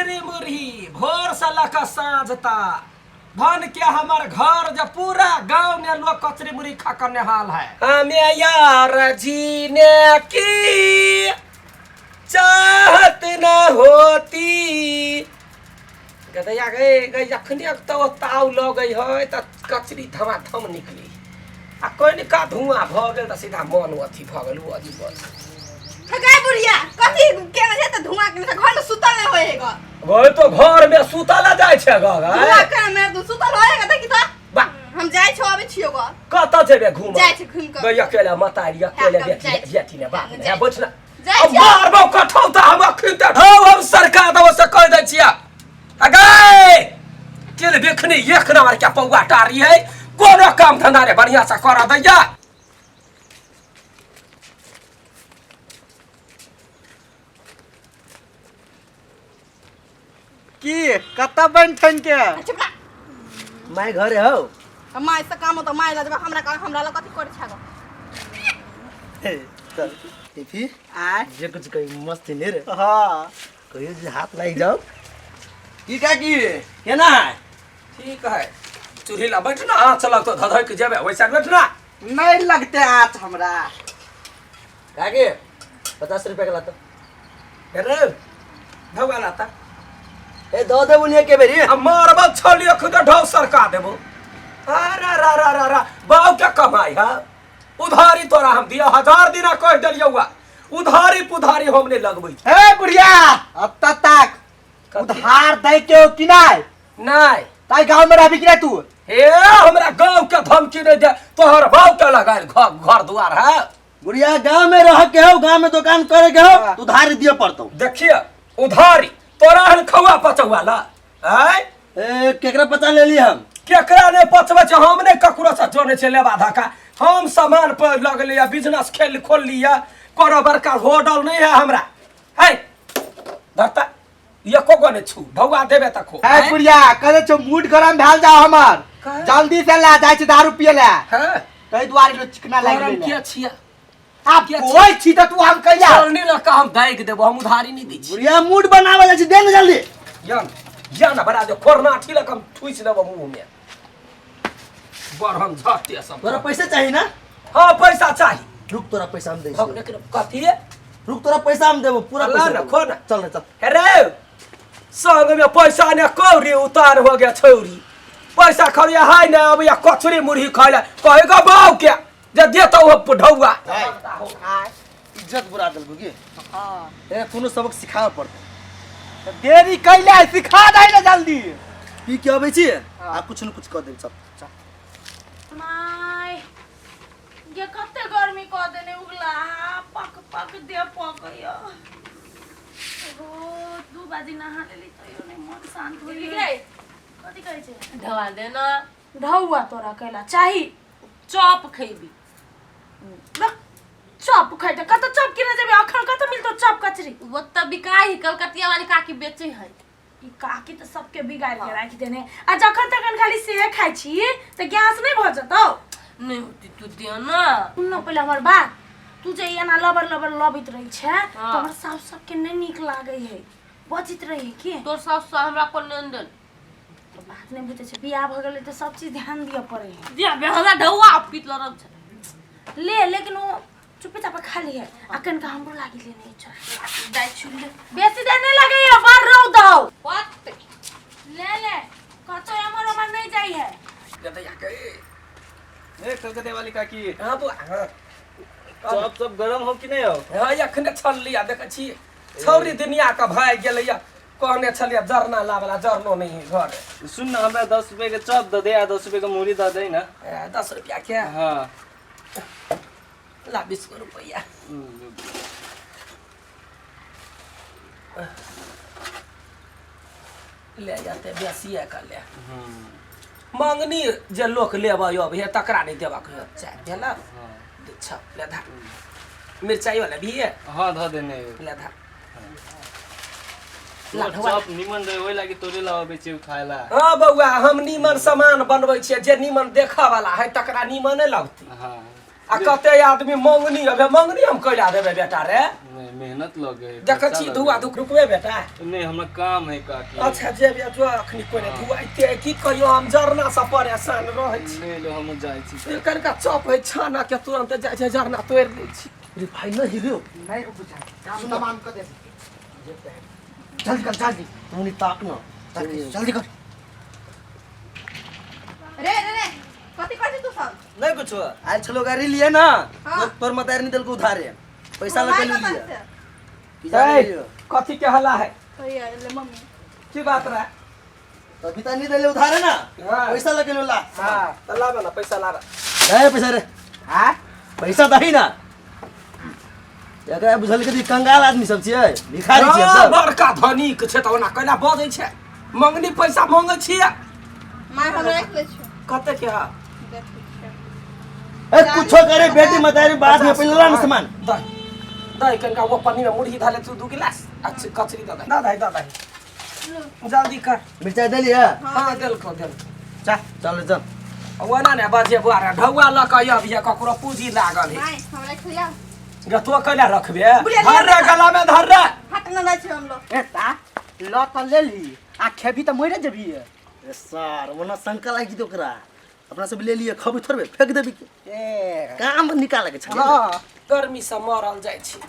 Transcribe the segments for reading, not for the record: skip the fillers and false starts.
कचरी मुरही भोर से लऽ कऽ साँझ तक धन के हमर घर जे पूरा गांव ने लोग कचरी मुरही खा कर नेहाल है। हमें यार जीने की चाहत न होती। गदैया गए गई जखने तो ताव लगै है तऽ कचरी धमाधम निकली आ कनिका धुआं भऽ गेल तऽ सीधा मन अथी भऽ गेल ओ अथी भऽ गेल। गै बुढ़िया कथी केने छै तऽ धुआं केने छै घर में सुतल नहि होए ग। गए तो घर में सुतल जाइ छै ग गए। धुआं केने में तू सुतल होए ग देखी तऽ। वाह। हम जाइ छौ आबै छियो ग। कतऽ जेबे घूमऽ? जाइ छी घुमि कऽ। गई अकेले मतारी अकेले हम बेटी जाइ छी। बेटी ने बाप ने जाइ बैठ ना। जाइ अब छी। मारबो कठौता हम अखन तऽ ढौ हम सरकार देबो से कहि दै छियै। आ गए तिल बिखनी एक नंबर के पौआ टारी है कोनो काम धंधा रे बढ़िया से कर दैया। की कतऽ बनि ठन के? चुप रह। माय घरे हौ। माय से काम होता माय लजबा हमरा का हमरा लग कथी करे छागो। हे, चल टिफी आय जे कुछ कही मस्ती नहीं रे। हाँ कहियो जे हाथ लागि जाओ। की काकी केना है? ठीक है चूल्ही ला बैठ ना आँच लगतो धधक जेबे वैसा बैठ ना। नहीं लगते आँच हमरा। काकी 50 रुपया के लाता। अरे भगवान लाता। ए दो देबो नहीं के बेरी। आ मारबो छली अखन तऽ ढौ सरका देबो। अरे रा रा रा रा बाऊ के कमाई है उधारी तोरा हम दिया 1000 दिना कह देलियौ हुआ उधारी पुधारी हम नहीं लगबै छी। ए बुढ़िया अब तक तक उधार दै के हो कि नहीं? नहीं। ताई गांव में रहबी कि नहीं तू? हे हमरा गांव के धमकी नहीं दे तोहर बाऊ के लगायल घर दुआर है। बुढ़िया गांव में रह के हो गांव में दुकान करे के हो तो उधारी दिए पड़तो। देखिए उधारी तोरा हन खौआ पचौआ ला आय। ए केकरा पचा ले ली हम? केकरा ने पचबै छै हम ने ककरो से जोने छै लेबा धक्का हम सामान पर लग लिया बिजनेस खेल खोल लिया कोनो बड़का होटल नहीं है हमरा है धरता एको गो ने छू ढौआ देबे त खो। ए बुढ़िया कहले छौ मूड गरम भेल जाओ हमर। काहे? जल्दी से ला जाइ छी दारू पिए ला। हां। तै दुआरे लो चिकना लागि गरम गेलै। किया छिया? आब किया छिया? कोई छी त तू हम कहिया? छोड़नी ल के हम दागि देबो हम उधारी नहीं दै छी। बुढ़िया मूड बनावे जाइ छी दे ने जल्दी। या न, या न बड़ा जो खोरनाठी ल के हम ठुसि देबो मुंह में। बरहम झटे सब। तोरा पैसा चाहिए ना? हाँ पैसा चाहिए। रुक तोरा पैसा हम दै हम छियौ। लेकिन कथी है? रुक तोरा पैसा हम देबो पूरा ला पैसा ना, देबो। खो ना। चल रे चल। अरे संग में पैसा ने कौड़ी उतार हो गया छौरी पैसा खरिया है ना अब या कचरी मुरही खाइला कहेगा बाऊ के जे देता वो ढौआ। इज्जत बुरा देलको की? हां। ए कोनो सबक सिखावे पड़तै। त देरी कैले सिखा दे ना जल्दी। पी के अबै छी आ कुछ न कुछ क देब चल। My गे कते गर्मी क देने उगला पक पक दे पकैया। ओ 2 बाजी नहा लेली तैयो नै मन शांत होइया। गै। कथी कहै छै? ढवा दे ना। ढौआ तोरा कैला चाही। चॉप खैबी। बक, चॉप खैते कत चॉप किने जेबे अखन कत मिलतो चॉप कचरी? ओतऽ बिकाइ है कलकतिया वाली काकी बेचै है। ई काकी तऽ सबके बिगाड़ के राखि देने आ जखन तखन खाली सेहे खाइ छी तऽ गैस नहि भऽ जेतौ? नहि होती तू दे ना। सुन न पहिले हमर बात तू जे एना लबर लबर लबैत रहै छै तऽ हाँ। हमर साउस सबके नहि नीक लागै है बजैत रहै की? तोर साउस से हमरा कोन लेनदेन? तऽ बात नहि बुझै छै बियाह भऽ गेलै तऽ सब चीज ध्यान दिअ पड़ै है। बियाह भेल हमरा ढौआ पीत लड़ल छै। ले लेकिन ओ चुपे चापे खा लिए आ कनिका हमरो लागि ले नहीं छै। जाइ छी ले। बेसी देर नहीं लगैया बड़ रौद हौ। कते? ले ले कतौ एमहर ओमहर नहीं जाइ है। गदैया के। ए कलकत्ते वाली काकी। हाँ बुआ, हाँ। चॉप सब गरम हो कि नहीं हो? हाँ अखने छल लिया देखै छी छौरी दुनिया के भए गेलैया कहने छलियै जरना लाबला जरनो नहीं है घर। सुन न हमरा 10 रुपये के चॉप दे दे आ 10 रुपये के मुरी दे दे ना। ए, 10 रुपया के? हाँ। ला 20 रुपया। ले जाते बेसिए कर ले। मंगनी जे लोक लेबे अबै है तकरा नहीं देबाक है चाय भेल? अच्छा ले धा। मिरचाई वाला भी है? हाँ धऽ देने। ले धा। तोर चॉप निमन रहे ओहि लागी तोरे ला अबै छियौ खाय ला। हाँ बौआ हम नीमन सामान बनबै छियै जे नीमन देखऽ वाला है तकरा नीमने लगतै। हाँ। आ कते आदमी मंगनी अबे मंगनी हम कैला देबै बेटा रे। नहीं मेहनत लगे है, देखै खर्चा छी लगे धुआ है। धुक रुकबे बेटा। नहीं हमरा काम है काकी। अच्छा जेबे जो अखनी कोइ नहि धुआ एते की कहियो हम जरना से परेशान रहै छी। नहीं लो हम जाइ छी। कनिका चप है छाना के तुरंत जाइ छै जरना तोड़ि दै छी। रे भाई नहीं रे नहीं बुझा काम तमाम कर दे जल्दी कर जल्दी तू नहीं ताक ना ताक, जल्दी कर। रे रे रे कथी करै छी तू सब? नहीं कुछ आयल छलो गाड़ी लिए ना। हाँ। तोर मतार नहीं देलको उधारे पैसा माय लगे कतऽ लिए छै? की जाने ए, लियो। कथी के हल्ला है? कहिया ले मम्मी। की बात रहा? तो अभी नहीं देले उधारे ना। हाँ। पैसा लगे ला। हाँ तो लाबे ना पैसा लाबे। दे पैसा रे। हाँ पैसा दही ना। एकरा बुझल के कंगाल आदमी सब छियै भिखारी छियै हाँ, सब। बड़का धनिक छै तऽ ओना कैला बजै छै? मंगनी पैसा मंगै छियै। माय हम राखि लै छियौ। कते के है? देखै छियौ। ए कुछो करे बेटी मतारी बाद में पहिले ला ना सामान। दही दही कनिका वो पन्नी में मुरही धऽ ले तू 2 गिलास आ कचरी दऽ दही। दऽ दही दऽ दही जल्दी कर। मिरचाई देली है? हाँ देलको देलको। चल चल चल। ओना ने बजे बुआ रे ढौआ लऽ कऽ अबिहे ककरो पूंजी लागल है। माय हम राखि लिअ। गे तो कैला रखबे? बुढ़िया धर रे गला में धर रे। हट न दै छियौ हम लोग। ए ता ल त ले ली आ खेबी त मरे जेबी। ए सर ओना शंका लागि जेतै ओकरा। अपना सब ले लिए खबी थोड़बे फेंक देबी के। ए काम निकाले के छै। हाँ। गर्मी से मरल जाइ छी।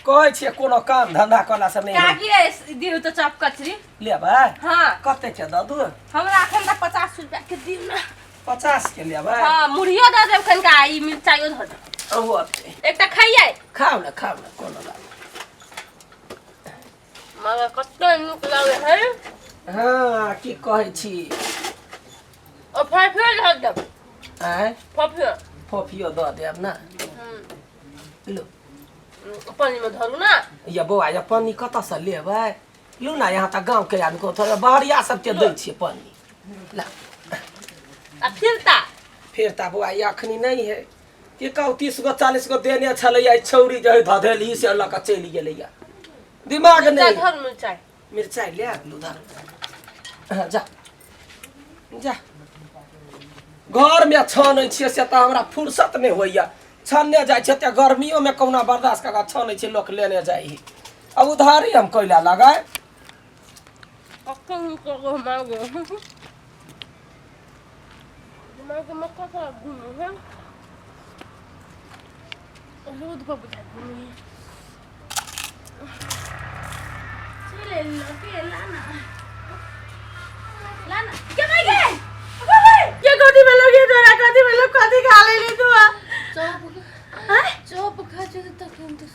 कहै छियै कोनो काम धंधा कला से नहि। काकी रे दियौ तऽ चप कचरी। लेबै? हाँ। कते के दऽ दू? हमरा एखन तऽ 50 रुपया के दियौ ना। 50 के लेबै? हाँ मुरहियो दऽ देब कनिका ई मिरचाइयो धऽ देब। ओहो एकटा खइयै। खाउ ने खाउ ने कोनो बात। मगर कते नीक लगै है। हाँ की कहै छी? ओ फफियो धऽ देब। आँय? फफियो। फफियो दऽ देब ना। लो पानी में धरू ना। या बौआ या पानी कतऽसँ लेबै? लू ना यहाँ तऽ गाँव के आदमी को थोड़ा बहरिया सबके दै छियै पानी। ला आ फिरता फिरता बौआ ये अखनी नहीं है कि कहू 30 गो 40 गो देने छलैया छौरी जे है धधेली से लऽ कऽ चलि गेलैया। दिमाग नहीं। धर मिरचाई। मिरचाई ले लू धर। हाँ, जा जा घर में छानै छियै से तऽ हमरा फुर्सत नहि होइया। छानने जाइ छियै तऽ गर्मियो में कहुना बर्दाश्त कऽ कऽ छानै छियै लोक लेने जाइ है। आ उधारी हम कैला लगाय? ये कथी भेलो गे तोरा? कथी भेलो? कथी खा लेली तू? चॉप खा छै तखन तऽ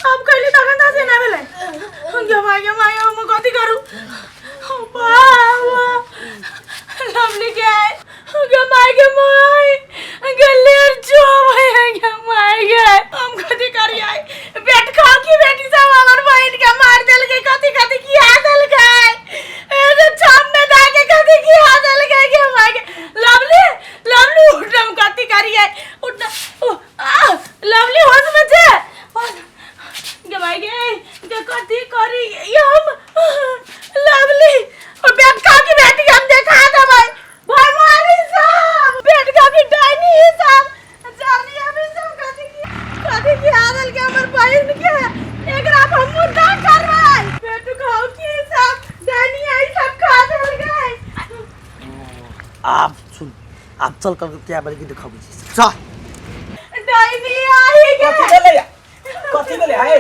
चॉप खैली तखन तऽ से ना भेलै। गे माय गे माय हम कथी करू? बाबा लवली के गे माय गे माय गे लेर चॉप है गे माय गे हम कथी करियै? बेट खाओ की बेटी सब हमर बहिन के मार देलकै। कथी कथी खिया देलकै? एगो चॉप में दऽ के कथी खिया देलकै गे माय गे। लवली लवली उठ हम कथी करियै? उठ लवली होश में छे? गे माय गे गे कथी करी हम? लवली ओ बेट खा की बेटी हम देखा देबै। भगवान साहब बेट खा की डाइनी साहब जानी अभी सब कथी की कथी खिया देलकै हमर बहिन के। एकरा हम मुर्दा करबै। बेट खाओ की सब डाइनी आई सब खा देलकै। आप सुन आप चल कर क्या बल के दिखाबू छी। चल डाइनी आई गे। कथी भेलै? कथी भेलै? है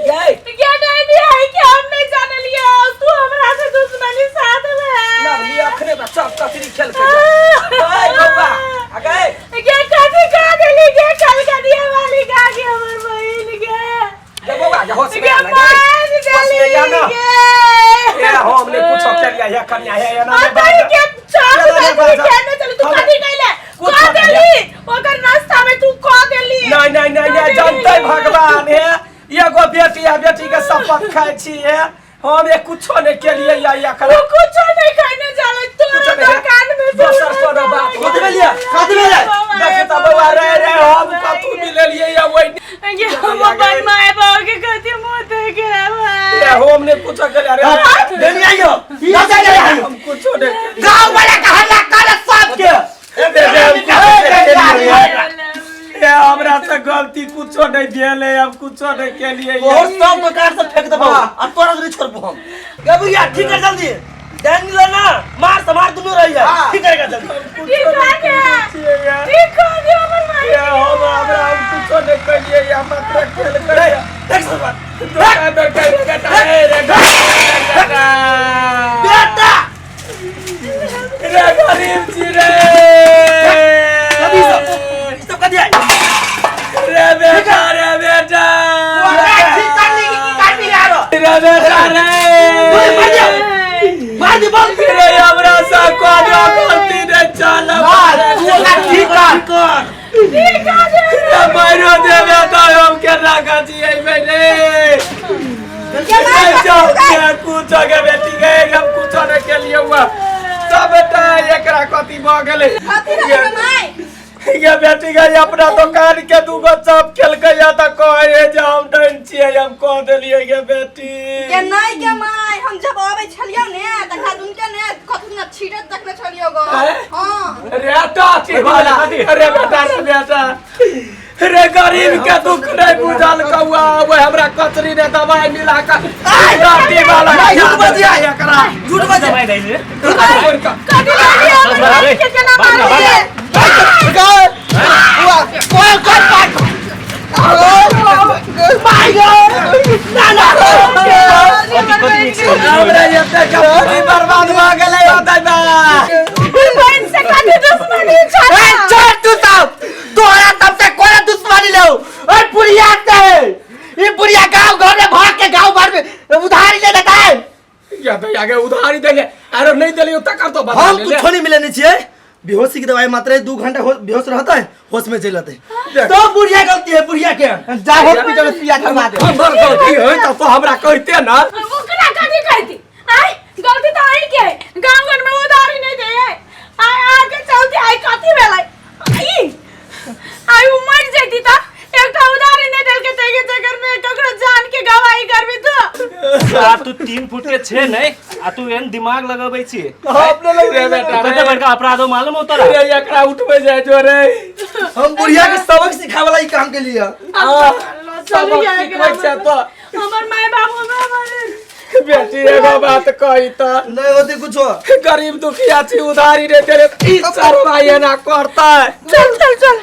ये क्या डाइनी आई के हम नहीं जानलिए। तू हमरा से दुश्मनी साथ में है। लवली अखने बा चप कचरी खेल के ए बौआ आ गए गे कथी खा देली गे? कलकतिया वाली खा के हमर बहिन गे। गे बौआ गे होश में गे आ ना मार गे होश में आ देली ना। गे। ए हम ने कुछो केलिया हे कन्या हे एना आ ने तोरी के चॉप एना ने कचरी बाज। खेने चली तू कथी कैले? कुछो कह नहीं। देली ओकर नाश्ता में तू कह देली। नहीं नहीं नहीं नहीं जानते भगवान हे एगो बेटी है बेटी के शपथ खाइ छी हे हम एक कुछो नहीं केलिए या या तू कुछो नहीं खाने जाले तोरा दुकान में दोसर कोनो बात कथी भेलियै? कथी भेलै? देखी तऽ बौआ रे रे हम कतू मिललियै या ओहि ये हम अपन my बाप के कथी मुंह देखे ए हम ने कुछो केलिए रे देनी आइयो आइयो हम कुछो नहीं केलिए। गांव वाला का हल्ला कर सब के ए बे बे हम कुछो नहीं केलिए। ए कुछो नहीं भेले, हम कुछो नहीं केलिए। तोहर सब दुकान से फेंक देबो आ तोरा नहीं छोड़बो हम। गे बुढ़िया ठीक कर जल्दी, ध्यान मिला ना, मार समार दुनू रही है, ठीक करेगा जल्दी। ठीक हो गया, ठीक हो गया हमर माई। ये हम हमरा हम कुछो नहीं केलिए, या मात्र खेल कर देख सब दुकान पर के बेटा रे रे बेटा बेटा रे गरीब छी रे। कभी सब ई सब कदी आई रे बेटा रे बेटा ठीक कर ली की कर ली यारो। रे बेटा रे मार दिया, मार दे बोल। रे हमरा सब कोनो गलती नहीं चल। मार तू ओकरा ठीक कर। ठीक हो गया। रे मारो देबे तो हम केना गजियै रे। कुछो के बेटी गए, हम कुछो नहीं केलिए हुआ सब बेटा एकरा कथी भऽ गेलै। कथी भेलै गे माय? ये बेटी गई अपना दुकान के दूगो चॉप खेलकै या तऽ कहै जे हम डन छियै, हम कह देलियै गे बेटी। गे नहीं गे माय, हम जब आबै छलियौ ने तखन दुनके ने कथी ने छीटत देखने छलियौ गो। हां रे टाटी वाला रे बेटा रे बेटा रे गरीब के दुख नहीं बुझल कौआ, वो हमरा कचरी ने दवाई मिला के टाटी वाला झूठ बजिया एकरा झूठ बजिया। दवाई दै रे। कथी भेलै हमर बहिन के केना मारलियै? हमरा एते के पूरी बर्बाद भऽ गेलै होतै बा। बहिन से कथी दुश्मनी छल? ए छोड़ तू सब, तोरा सबसे कोई दुश्मनी ले और बुढ़िया से ई बुढ़िया गांव घर में भाग के गांव भर में उधारी ले लेता है। या तो आगे उधारी देले अरे नहीं देलियो तकर तो बदला हम ले ले। कुछो नहीं मिले नहीं छियै, बेहोशी की दवाई मात्र 2 घंटा बेहोश रहता है, होश में चल आते। सब बुढ़िया गलती है बुढ़िया के। जा हॉस्पिटल में सुइया करवा दे। हमर गलती है तो तो हमरा कहते ना। ओकरा कथी कहती? आय गलती तो आई के गांव घर में उधारी नहीं दे है। आय आके चलते आय कथी भेलै? ई आय उ मर जैती त एकटा उधारी नहीं देलके ते के चक्कर में ककरो जान के गवाही करबी तू। आ तू 3 फुट के छे नहीं आ तू एहन दिमाग लगबै छी। अपने लग रे बेटा कते बड़का अपराध हो मालूम हो तोरा? रे एकरा उठबै जाय जो रे। हम बुढ़िया के सबक सिखावे वाला ई काम के लिए। चलू सबक यार सिखबै छै तो हमर माय बाबू हमरा मारे। बेटी एगो बात कही त नहीं होते कुछो। गरीब दुखिया छी उधारी रे तेरे ई सरवा एना करतै। चल चल चल।